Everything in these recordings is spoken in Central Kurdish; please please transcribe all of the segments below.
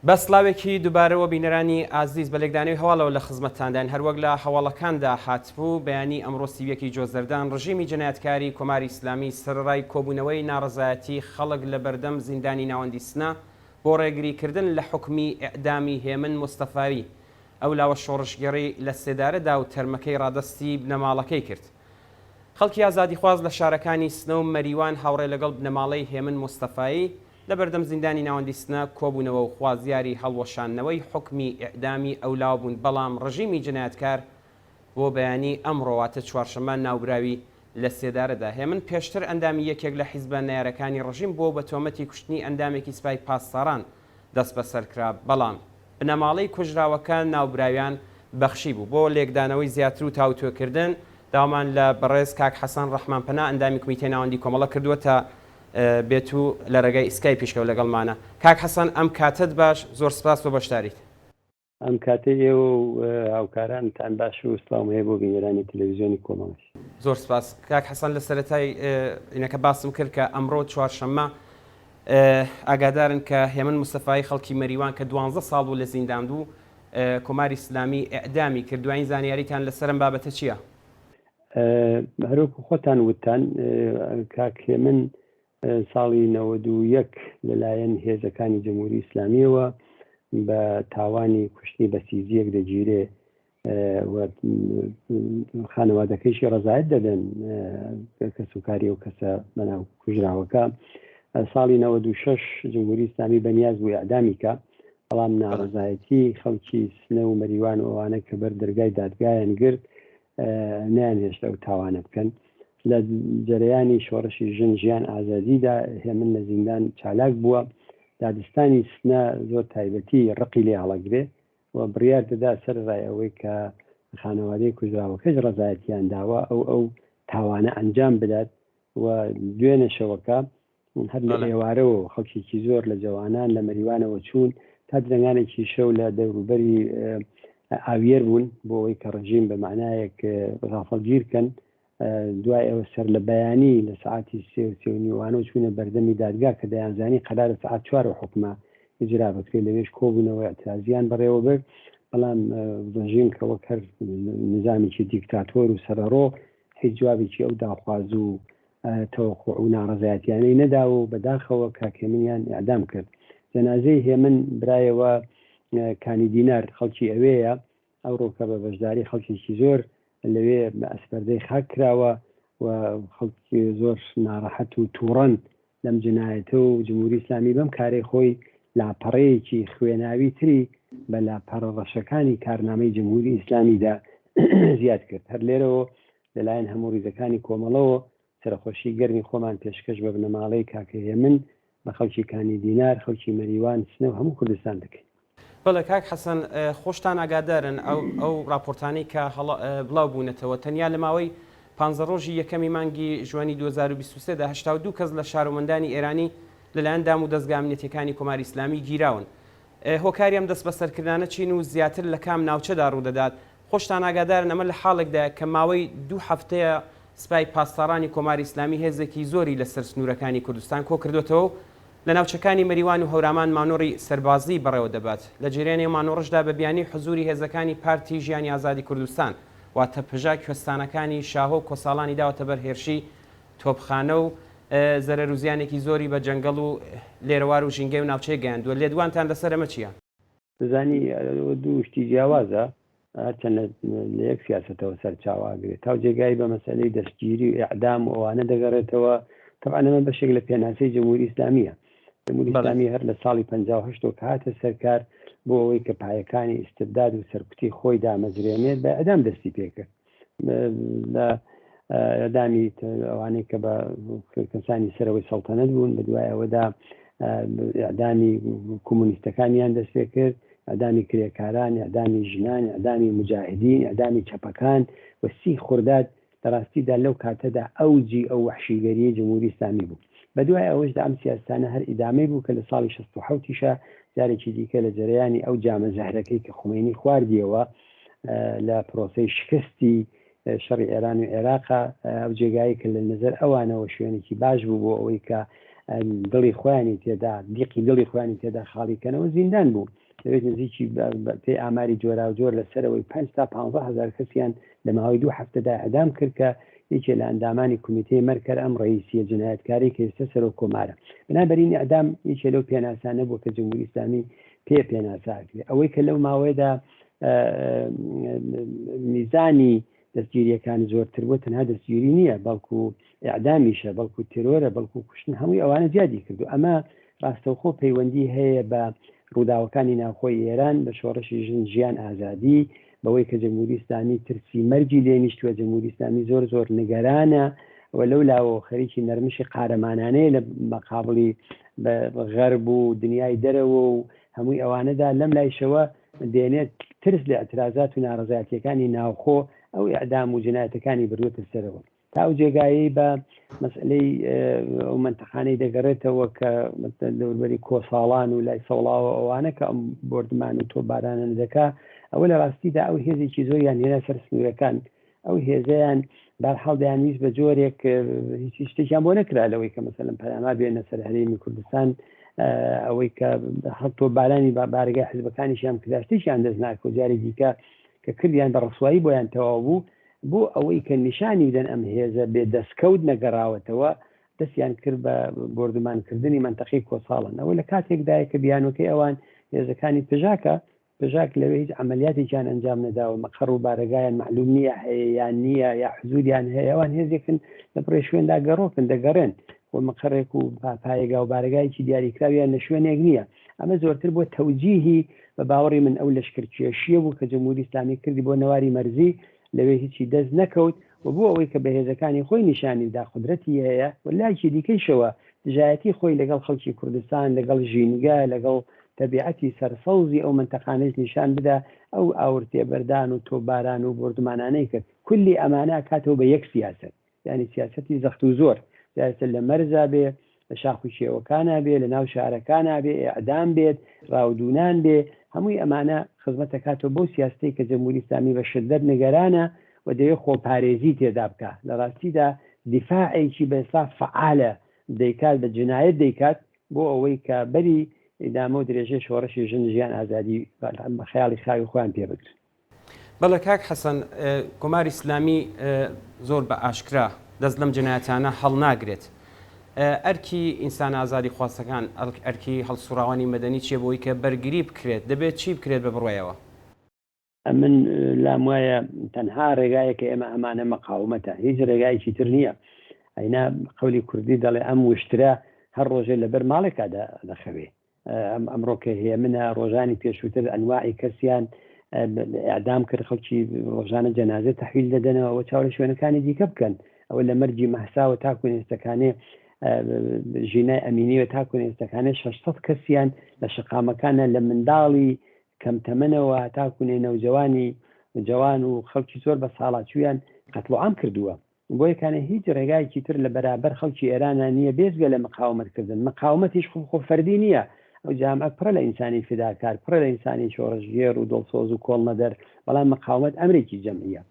بە سڵاوێکی دوبارەوە بینەرانی ئازیز بە لێکدانەوەی هەواڵەوە لە خزمەتتانداین هەروەک لە هەواڵەکاندا هاتبوو بەیانی ئەمڕۆ 31 ی جۆزەردان ڕژیمی جەنایەتکاری کۆماری ئیسلامی سەرەڕای کۆبوونەوەی ناڕەزایەتی خەڵک لە بەردەم زیندانی ناوەندی سنە بۆ ڕێگری کردن لە حوکمی ئیعدامی هێمن مستەفاوی ئەو لاوە شۆڕشگێڕی لە سێدارە دا و تەرمەکەی ڕادەستی بنەماڵەکەی کرد. خەڵکی ئازادیخواز لە شارەکانی سنە و مەریوان هاوڕێ لەگەڵ بنەماڵەی هێمن مستەفایی لە بەردەم زیندانی ناوەندی سنە کۆبوونەوە و خوازیاری هەڵوەشاندنەوەی حوکمی ئیعدامی ئەو لاوە بوون بەڵام ڕژیمی جنایەتکار بۆ بەیانی ئەمڕۆ واتە چوارشەممە ناوبراوی لە سێدارە دا. هێمن پێشتر ئەندامی یەکێک لە حیزبە نەیارەکانی ڕژیم بووە و بە تۆمەتی کوشتنی ئەندامێکی سپای پاسداران دەستبەسەر کرا، بەڵام بنەماڵەی کوژراوەکە ناوبراویان بەخشیبوو. بۆ لێکدانەوەی زیاتر و تاوتوێکردن داوامان لە بەڕێز کاک حەسەن ڕەحمانپەنا ئەندامی کومیتەی ناوەندی کۆمەڵە کردووە تا بێت و لە ڕێگای ئیسکایپیشەوە لەگەڵمانە. کاک حەسەن ئەم کاتەت باش، زۆر سپاس بۆ بەشداریت. ئەم کاتەی ئێوە و هاوکارانتان باش و سڵاوم هەیە بۆ بینەرانی تەلەڤیزیۆنی کۆمەڵەش. زۆر سپاس. کاک حەسەن لە سەرەتای ئینەکە باسم کرد کە ئەمڕۆ چوارشەممە ئاگادارن کە هێمن مستەفایی خەڵکی مەریوان کە دوانزە ساڵ بوو لە زیندان بوو کۆماری ئیسلامی ئێعدامی کرد دوایین زانیاریتان لەسەر ئەم بابەتە چییە؟ هەروەکو خۆتان وتتان کاک هێمن ساڵی 91 لەلایەن هێزەکانی جمهوری ئیسلامیەوە بە تاوانی کوشتنی بەسیجیەک دەگیرێ و خانەوادەکەیشی ڕەزایەت دەدەن کەسوکاری ئەو کەسە بەناو کوژراوەکە ساڵی 96 جمهوری ئیسلامی بەنیاز بوو ئەعدامی کە بەڵام ناڕەزایەتی خەڵکی سنە و مەریوان و ئەوانە کە بەر دەرگای دادگایان گرت نەیانهێشت ئەو تاوانە بکەن. لە جەرەیانی شۆڕشی ژن ژیان ئازادیدا هێمن لە زیندان چالاک بووە. دادستانی سنە زۆر تایبەتی ڕقی لێ هەڵەگرێ و بڕیار دەدا سەرەڕای ئەوەی کە خانەوادەی کوژراوەکەش ڕەزایەتیان داوە ئەو ئەو تاوانە ئەنجام بدات و دوێنێ شەوەکە هەر لە ئێوارەوە خەڵکێکی زۆر لە جەوانان لە مەریوانەوە چوون تا درەنگانێکی شەو لە دەوروبەری ئاویەر بوون بۆ ئەوەی کە ڕژیم بە معنایەک غافڵگیر کەن دوای ئەوە سەر لە بەیانی لە سعاتی سێ و سێ و نیوانەوە چوونە بەردەمی دادگا کە دەیانزانی قەرارە سعات چوار و حکومە ئیجرا بکرێت لەوێش کۆبوونەوە اعترازیان بەڕێوە برد بەڵام ڕژیم کە وەک هەر نظامێکی دیکتاتۆر و سەرەڕۆ هیچ جوابێکی ئەو داخواز و تەوەقوع و ناڕەزایەتیانەی نەداوە و بەداخەوە کاک هێمنیان ئیعدام کرد. جەنازەی هێمن برایەوە کانی دینار خەڵکی ئەوێیە، ئەوڕۆکە بە بەشداری خەڵکێکی زۆر لەوێ بە ئەسپەردەی خاک کراوە و خەڵکی زۆر ناڕەحەت و تووڕەن لەم جنایەتە و جمهوری ئیسلامی بەم کارەی خۆی لاپەڕەیەکی خوێناوی تری بە لاپەڕە ڕەشەکانی کارنامەی جمهوری ئیسلامیدا زیاد کرد. هەر لێرەوە لەلایەن هەموو ڕیزەکانی کۆمەڵەوە سەرەخۆشی گەرمی خۆمان پێشکەش بە بنەماڵەی کاکە هێمن، بە خەڵکی کانی دینار، خەڵکی مەریوان، سنە و هەموو کوردستان دەکەین. بەڵێ کاک حەسەن، خۆشتان ئاگادارن ئەو ئەو ڕاپۆرتانەی کە هەڵە بڵاو بوونەتەوە تەنیا لە ماوەی پانزە ڕۆژی یەکەمی مانگی ژوئەنی 2023 دا 82 کەس لە شارۆمەندانی ئێرانی لەلایەن دام و دەزگا ئەمنیەتیەکانی کۆماری ئیسلامی گیراون. هۆکاری ئەم دەستبەسەرکردنانە چین و زیاتر لە کام ناوچەدا ڕوودەدات؟ خۆشتان ئاگادارن ئەمە لە حاڵێکدایە کە ماوەی دوو هەفتەیە سپای پاسدارانی کۆماری ئیسلامی هێزێکی زۆری لە سەر سنوورەکانی کوردستان کۆ کردۆتەوە و لە ناوچەکانی مەریوان و هەورامان مانۆڕی سەربازی بەڕێوە دەبات. لە جەریانی ئەو مانۆڕشدا بە بیانووی حزووری هێزەکانی پارتی ژیانی ئازادی کوردستان واتە پژاک کوێستانەکانی شاهۆ و کۆساڵانی داوەتە بەر هێرشی تۆپخانە و زەرەر و زیانێکی زۆری بە جەنگەڵ و لێرەوار و ژینگەی و ناوچەیە گەیاندووە. لێدوانتان لەسەر ئەمە چییە؟ دەزانی ئەوە دوو شتی جیاوازە هەرچەند لە یەک سیاسەتەوە سەرچاوە ئەگرێت تاو جێگای بە مەسەلەی دەستگیری و ئیعدام و ئەوانە دەگەڕێتەوە تەبعەن ئەمە بەشێک لە پێناسەی جمهوری ئیسلامیە جمهوری ئیسلامی هەر لە ساڵی 58 کە هاتە سەرکار بۆ ئەوەی کە پایەکانی ئیستبداد و سەرکوتی خۆی دامەزرێنێت بە ئیعدام دەستی پێکرد لە ئەدامی ئەوانەی کە بە کەسانی سەرەوەی سەڵتەنەت بوون بە دوای ئەوەدا ئەدامی کۆمۆنیستەکانیان دەست پێ کرد ئەدامی کرێکاران ئەدامی ژنان ئەدامی مجاهدین ئەدامی چەپەکان و سی خورداد لە ڕاستیدا لەو کاتەدا ئەوجی ئەو وەحشیگەریی جمهوری ئیسلامی بوو بە دوای ئەوەشدا ئەم سیاسەتانە هەر ئیدامەی بوو کە لە ساڵی 67 یشا جارێکی دیکە لە جەرەیانی ئەو جامە زەهرەکەی کە خومەینی خواردیەوە لە پرۆسەی شکستی شەڕی ئێران و عێراقا ئەو جێگایەی کە لە نەزەر ئەوانەوە شوێنێکی باش بوو بۆ ئەوەی کە. دڵی خۆیانی تێدا دیقی دڵی خۆیانی تێدا خاڵی کەنەوە زیندان بوو. لەوێ نزیکی پێی ئاماری جۆراوجۆر لە سەرەوەی 5 تا 15 هەزار کەسیان لە ماوەی دوو هەفتەدا ئیعدام کرد کە یەکێ لە ئەندامانی کومیتەی مەرکەر ئەم ڕەئیسیە جنایەتکارەی کە ئێستا سەرۆک کۆمارە. بنابەرین ئیعدام یەکێ لەو پێناسانە بووە کە جمهوری ئیسلامی پێ پێناسە ئەکرێ. ئەوەی کە لەو ماوەیەدا میزانی دەستگیریەکان زۆرتر بووە تەنها دەستگیری نییە بەڵکو ئیعدامیشە بەڵکو تێرۆرە بەڵکو کوشتن هەمووی ئەوانە زیادی کردو ئەمە ڕاستەوخۆ پەیوەندی هەیە بە ڕووداوەکانی ناوخۆی ئێران بە شۆڕشی ژن ژیان ئازادی بەوەی کە جمهوری ئیسلامی ترسی مەرگی لێ نیشتووە جمهوری ئیسلامی زۆر زۆر نگەرانە و لەو لاوە خەریکی نەرمشی قارەمانانەیە لە مەقابڵی غەرب و دنیای دەرەوە و هەمووی ئەوانەدا لەم لایشەوە دێنێت ترس لە ئیعترازات و ناڕەزایەتیەکانی ناوخۆ ئەو ئیعدام و جنایەتەکانی بردووەتە سەرەوە تا ئەو جێگایەی بە مەسئلەی ئەو مەنتەقانەی دەگەڕێتەوە کە دەوربەری کۆساڵان و لای سەوڵاوە ئەوانە کە ئەم بۆردمان و تۆپبارانە دەکا ئەوە لە ڕاستیدا ئەو هێزێکی زۆریان هێنا سەر سنوورەکان ئەو هێزەیان بەرحاڵ دەیانویست بە جۆرێک هیچ شتێکیان بۆ نەکرا لەوەی کە مەسەلەن پەلامار بێنە سەر هەرێمی کوردستان ئەوەی کە هەڵتۆ بارانی بە بارگای حزبەکانیشیان کرا شتێکیان دەست ناکەوت جارێکی دیکە کە کردیان بە ڕسوایی بۆیان تەواو بوو بۆ ئەوەی کە نیشانی بدەن ئەم هێزە بێ دەستکەوت نەگەڕاوەتەوە دەستیان کرد بە بۆردومانکردنی مەنتەقەی کۆساڵن ئەوە لە کاتێکدایە کە بیانۆکەی ئەوان هێزەکانی پژاکە پژاک لەوێ هیچ عەمەلیاتێکیان ئەنجام نەداوە، مەقەڕ و بارەگایان مەعلوم نییە هەیە یان نییە یا حزوریان هەیە، ئەوان هێزێکن لە بڕێ شوێندا گەڕۆکن، دەگەڕێن و مەقەڕێک و پایەگا و بارەگایەکی دیاریکراویان لە شوێنێک نییە. ئەمە زۆرتر بۆ تەوجیهی بە باوەڕی من ئەو لەشکرکێشییە بوو کە جمهوری ئیسلامی کردی بۆ نەواری مەرزی، لەوێ هیچی دەست نەکەوت و بۆ ئەوەی کە بە هێزەکانی خۆی نیشانی بدا قودرەتی هەیە و لایەکی دیکەیشەوە دژایەتی خۆی لەگەڵ خەڵکی کوردستان، لەگەڵ ژینگە، لەگەڵ تەبیعەتی سەرسەوزی ئەو مەنتەقانەیش نیشان بدا، ئەو ئاورتێبەردان و تۆپباران و بۆردومانانەی کرد. کولی ئەمانە ئەکاتەوە بە یەک سیاسەت. یانی سیاسەتی زەخت و زۆر. جا ئێستا لە مەرزا بێ، لە شاخ و کێوەکانا بێ، لە ناو شارەکانا بێ، ئێعدام بێت، ڕاودوونان بێ، هەمووی ئەمانە خزمەت ئەکاتەوە بەو سیاسەتەی کە جەمهوری ئیسلامی بە شدەت نگەرانە و دەیەوێ خۆپارێزی تێدا بکا. لە ڕاستیدا دیفاعێکی بە ئێستا فەعالە دەیکات، بە جنایەت دەیکات بۆ ئەوەی کە بەری ئیدامە و درێژەی شۆڕشی ژن ژیان ئازادی بە خەیاڵی خاوی خۆیان پێ بگرن. بەڵێ کاک حەسەن، کۆماری ئیسلامی زۆر بە ئاشکرا دەست لەم جەنایەتانە هەڵناگرێت. ئەرکی ئینسانە ئازادیخوازەکان، ئەرکی هەڵسوڕاوانی مەدەنی چیە بۆ ئەوەی کە بەرگری بکرێت؟ دەبێت چی بکرێت بە بڕوایەوە؟ ئەمن لام وایە تەنها ڕێگایەک کە ئێمە هەمانە مەقاومەتە، هیچ ڕێگایەکی تر نییە. ئەینا قەولی کوردی دەڵێ ئەم وشترە هەر ڕۆژێ لەبەر ماڵێکا دەخەوێ. ئەم ئەمڕۆ کە هێمنە ڕۆژانی پێشووتر ئەنواعی کەسیان ئیعدام کرد، خەڵکی ڕۆژانە جەنازە تەحویل دەدەنەوە، ئەوە چاو لە شوێنەکانی دیکە بکەن. ئەوە لە مەرگی مەهساوە تاکوو ئێستەکانێ ژینای ئەمینیوە تاکوو ئێستەکانێ 600 کەسیان لە شەقامەکانە لە منداڵی کەم تەمەنەوە هەتاکو نەوجەوانی جەوان و خەڵکی زۆر بە ساڵاچوویان قەتڵ و عام کردووە. بۆیە کانێ هیچ ڕێگایەکی تر لە بەرابەر خەڵکی ئێرانا نییە بێجگە لە مقاومەت کردن. مقاومەتیش خۆ خۆ فەردی نییە. ئەو جامعە پڕە لە ئینسانی فیداکار، پڕە لە ئینسانی شۆڕشگێڕ و دڵسۆز و کۆڵنەدەر، بەڵام مقاومەت ئەمرێکی جەمعییە.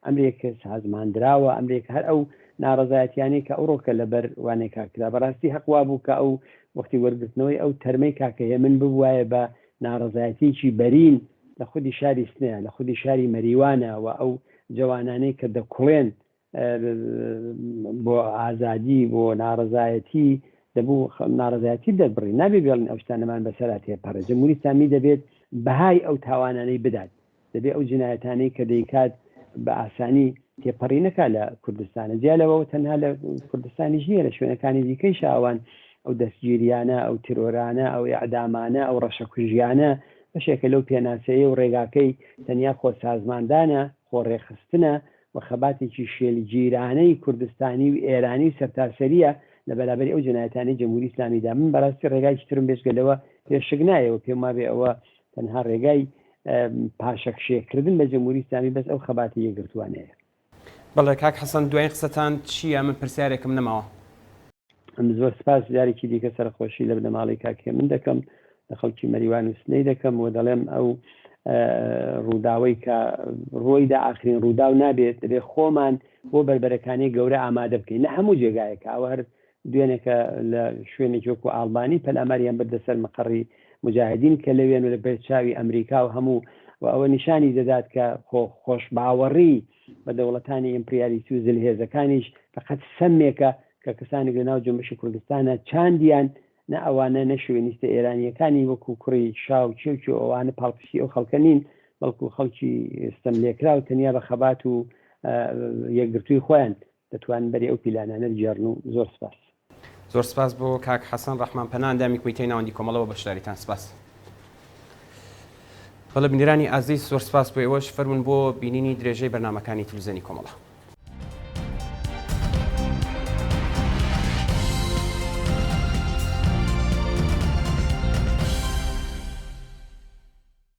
ئەمرێک سازماندراوە، ئەمرێک هەر ئەو ناڕەزایەتیانەی کە ئەوڕۆکە لەبەر وانێکا کرا. بەڕاستی هەق وابوو کە ئەو وەختی وەرگرتنەوەی ئەو تەرمەی کاکە هێمن ببوایە بە ناڕەزایەتییەکی بەرین لە خودی شاری سنەیە، لە خودی شاری مەریوانە و ئەو جەوانانەی کە دەکوڵێن بۆ ئازادی، بۆ ناڕەزایەتی، دەبوو ناڕەزایەتی دەربڕین. نابێ بێڵین ئەو شتانەمان بەسەرا تێپەڕێ. جمهوری ئیسلامی دەبێت بەهای ئەو تاوانانەی بدات. دەبێ ئەو جنایەتانەی کە دەیکات بە ئاسانی تێپەڕی نەکا لە کوردستانە. جیا لەوە تەنها لە کوردستانیش نییە، لە شوێنەکانی دیکەیش ئەوان ئەو دەستگیریانە، ئەو ترۆرانە، ئەو ئێعدامانە، ئەو ڕەشەکوژیانە بەشێکە لەو پێناسەیە و ڕێگاکەی تەنیا خۆ سازماندانە، خۆ ڕێکخستنە و خەباتێکی شێلگیرانەی کوردستانی و ئێرانی و سەرتاسەرییە لە بەرابەری ئەو جنایەتانەی جمهوری ئیسلامیدا. من بەڕاستی ڕێگایەکی ترم بێجگە لەوە پێ شک نایە و پێم وابێ ئەوە تەنها ڕێگای پاشەکشێ کردن بە جمهوری ئیسلامی بەس ئەو خەباتی یەکگرتووانەیە. بەڵێ کاک حەسەن دوایین قسەتان چییە من پرسیارێکم نەماوە. ئەم زۆر سپاس جارێکی دیکە سەرەخۆشی لە بنەماڵەی کاک هێمن دەکەم لە خەڵکی مەریوان و سنەی دەکەم و دەڵێم ئەو ڕووداوەی کە ڕۆیدا ئاخرین ڕووداو نابێت دەبێت خۆمان بۆ بەربەرەکانی گەورە ئامادە بکەین لە هەموو جێگایەکە ئەوە هەر. دوێنێکە لە شوێنێکی وەکو ئاڵبانی پەلاماریان بردە سەر مەقەڕی موجاهدین کە لەوێن و لە بەر چاوی ئەمریکا و هەموو و ئەوە نیشانی دەدات کە خۆ خۆشباوەڕی بە دەوڵەتانی ئیمپریالیستی و زلهێزەکانیش فقط سەمێکە کە کەسانێک لە ناو جنبشی کوردستانە چاندیان نە ئەوانە نە شوێنیستە ئێرانیەکانی وەکو کوڕی شا و چێو چێو ئەوانە پاڵپشتی ئەو خەڵکە نین بەڵکو خەڵکی ستەم لێکراو تەنیا بە خەبات و یەکگرتووی خۆیان دەتوانن بەری ئەو پیلانانە بگێڕن و زۆر سپاس. زۆر سپاس بۆ کاک حەسەن ڕەحمان پەنا ئەندامی کومیتەی ناوەندی کۆمەڵە بۆ بەشداریتان سپاس. بەڵێ بینەرانی ئازیز زۆر سپاس بۆ ئێوەش فەرموون بۆ بینینی درێژەی بەرنامەکانی تلویزیۆنی کۆمەڵە.